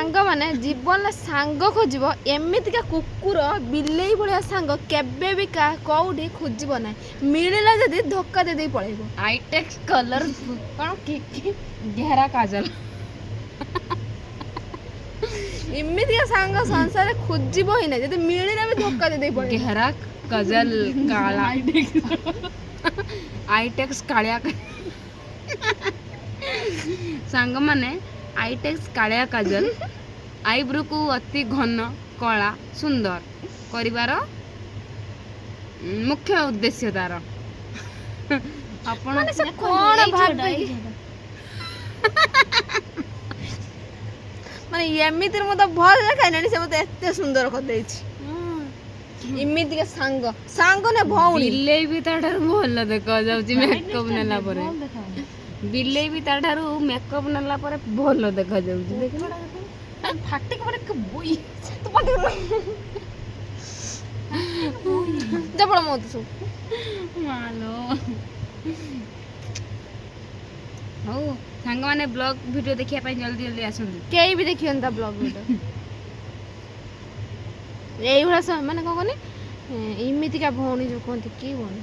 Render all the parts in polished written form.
ସାଙ୍ଗମାନେ, ଜୀବନରେ ସାଙ୍ଗ ଖୋଜିବ, ଏମିତିକା କୁକୁର ବିଲେଇ ଭଳିଆ ସାଙ୍ଗ କେବେ ବି କୋଉଠି ଖୋଜିବ ନାହିଁ। ମିଳିଲା ଯଦି ଧୋକା ଦେଇ ଦେଇ ପଳେଇବ। ଆଇଟେକ୍ସ କଲର୍ କ'ଣ କି କି ଗେହରା କାଜଲ। ଏମିତିକା ସାଙ୍ଗ ସଂସାରରେ ଖୋଜିବ ହିଁ ନାହିଁ, ଯଦି ମିଳିଲା ବି ଧୋକା ଦେଇ ଦେଇ ପଳେଇବ। ଗେହରା କାଜଲ କାଳା ଆଇଟେକ୍ସ କାଳିଆ। ସାଙ୍ଗମାନେ, ଆଇଟେକ୍ସ କାଳିଆ କାଜଲ ଆଇବ୍ରୋକୁ ଅତି ଘନ, କଳା, ସୁନ୍ଦର କରିବାର ମୁଖ୍ୟ ଉଦ୍ଦେଶ୍ୟ ତାର। ଆପଣ ମାନେ ସେ କଣ ଭାବିକି, ମାନେ ଏମିତିରେ ମୁଁ ତ ଭଲ ଦେଖାଇଲାଣି, ସେ ମତେ ଏତେ ସୁନ୍ଦର କରିଦେଇଛି। ଏମିତିକା ସାଙ୍ଗ, ସାଙ୍ଗ ନା ଭଉଣୀ। ବିଲେଇ ବି ତାଠାରୁ ଭଲ ଦେଖାଯାଉଛି ମେକଅପ୍ ନେଲା ପରେ। ବିଲେଇ ବି ତାଠାରୁ ମେକଅପ୍ ନେଲା ପରେ ଭଲ ଦେଖାଯାଉଛି, ଦେଖିଲ। ଫାଟିକି ମାନେ ବୋଇ ତୁ ପାଟି ଜବଳ ମତେ ସବୁ। ମାଲୋ। ହଉ ସାଙ୍ଗମାନେ, ବ୍ଲଗ୍ ଭିଡ଼ିଓ ଦେଖିବା ପାଇଁ ଜଲ୍ଦି ଜଲ୍ଦି ଆସନ୍ତୁ। କେହି ବି ଦେଖିବେନି ତା ବ୍ଲଗ ଭିଡ଼ିଓ। ଏଇଭଳିଆ ମାନେ କଣ କହନି, ଏମିତିକା ଭଉଣୀ ଯୋଉ କୁହନ୍ତି କି ଭଉଣୀ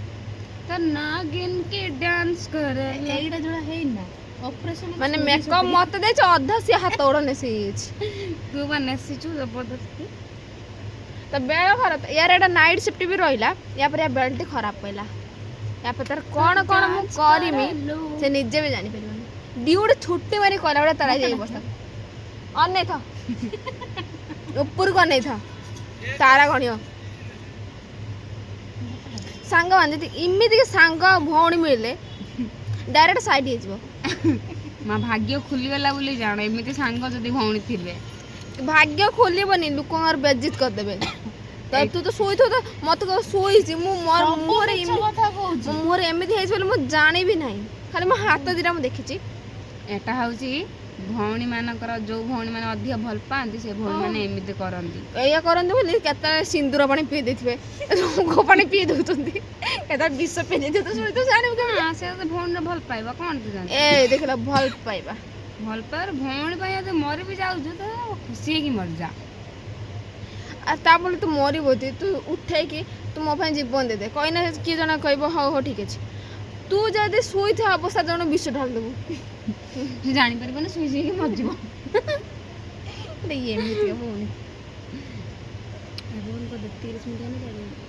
ତ ନାଗିନ କି ଡ୍ୟାନ୍ସ କରେ। ଏଇଟା ଯୋଉଟା ହେଇନି ନା ଅପରେସନ। ମାନେ ମେକଅପ୍ ମତେ ଦେଇଛି ଅଧା, ସିଏ ହାତ ଗୋଡ଼ ନେସି ହେଇଯାଇଛି। ତୁ ବା ନେସିଛୁ ଜବରଦସ୍ତି। ତ ବେଳ ଖରାପ ୟାର, ଏଇଟା ନାଇଟ୍ ସିଫ୍ଟ ବି ରହିଲା। ୟା ପରେ ୟା ବେଳଟି ଖରାପ ପଇଲା। ୟା ପରେ ତାର କଣ କଣ ମୁଁ କରିମି, ସେ ନିଜେ ବି ଜାଣିପାରିବନି। ଡ୍ୟୁଟି ଛୁଟି ମାରି କଲା ବେଳେ ତାର ଆଜି ଏଇ ଅବସ୍ଥା। ଅନେଇଥ, ଉପରକୁ ଅନେଇଥ, ତାରା ଗଣିବ। ସାଙ୍ଗମାନେ, ଯଦି ଏମିତିକି ସାଙ୍ଗ ଆଉ ଭଉଣୀ ମିଳିଲେ ଡାଇରେକ୍ଟ ସାଇଡ୍ ହେଇଯିବ। ମା, ଭାଗ୍ୟ ଖୋଲିଗଲା ବୋଲି ଜାଣ, ଏମିତି ସାଙ୍ଗ ଯଦି ଭଉଣୀ ଥିବେ। ଭାଗ୍ୟ ଖୋଲିବନି, ଲୋକଙ୍କର ବେଜିତ କରିଦେବେ। ତ ତୁ ତ ଶୋଇଥିବୁ ତ ମତେ କହିବ ଶୋଇଛି ମୁଁ, ମୋର ମୁହଁରେ କଥା କହୁଛି। ମୋ ମୁହଁରେ ଏମିତି ହେଇଛି ବୋଲି ମୁଁ ଜାଣିବି ନାହିଁ, ଖାଲି ମୋ ହାତ ଦିଟା ମୁଁ ଦେଖିଛି। ଏଟା ହେଉଛି ଭଉଣୀ ମାନଙ୍କର, ଯୋଉ ଭଉଣୀ ମାନେ ଅଧିକ ଭଲ ପାଆନ୍ତି, ସେ ଭଉଣୀ ମାନେ ଏମିତି କରନ୍ତି। ଏଇଆ କରନ୍ତି ବୋଲି କେତେବେଳେ ସିନ୍ଦୁର ପାଣି ପିଇ ଦେଇଥିବେ, ରଙ୍ଗ ପାଣି ପିଇ ଦଉଛନ୍ତି, କେତେବେଳେ ବିଷ ପିଇ ଦେଇଥିବେ। ତ ଶୁଣି ଜାଣିବୁ କେମିତି? ହଁ, ସେ ତ ଭଉଣୀର ଭଲ ପାଇବା କଣ ତୁ ଜାଣିଛୁ? ଏ ଦେଖିଲ, ଭଲ ପାଇବା। ଭଲ ପାଇବାର ଭଉଣୀ ପାଇଁ ଯଦି ମରି ବି ଯାଉଛୁ ତ ଖୁସି ହେଇକି ମରିଯା। ଆଉ ତା ବୋଲି ତୁ ମରିବୁ ଯଦି, ତୁ ଉଠେଇକି ତୁ ମୋ ପାଇଁ ଜୀବନ ଦେଇଦେ କହିନା, କିଏ ଜଣେ କହିବ ହଉ ହଉ ଠିକ୍ ଅଛି। ତୁ ଯଦି ଶୋଇଥିବା ଅବସ୍ଥା ଜଣେ ବିଷ ଢାଳି ଦେବୁ। ସେ ଜାଣିପାରିବନି, ଶୋଇ ଶୋଇକି ମରିଯିବ। ଏମିତିକା ଭଉଣୀ। 30 ମିନିଟ୍।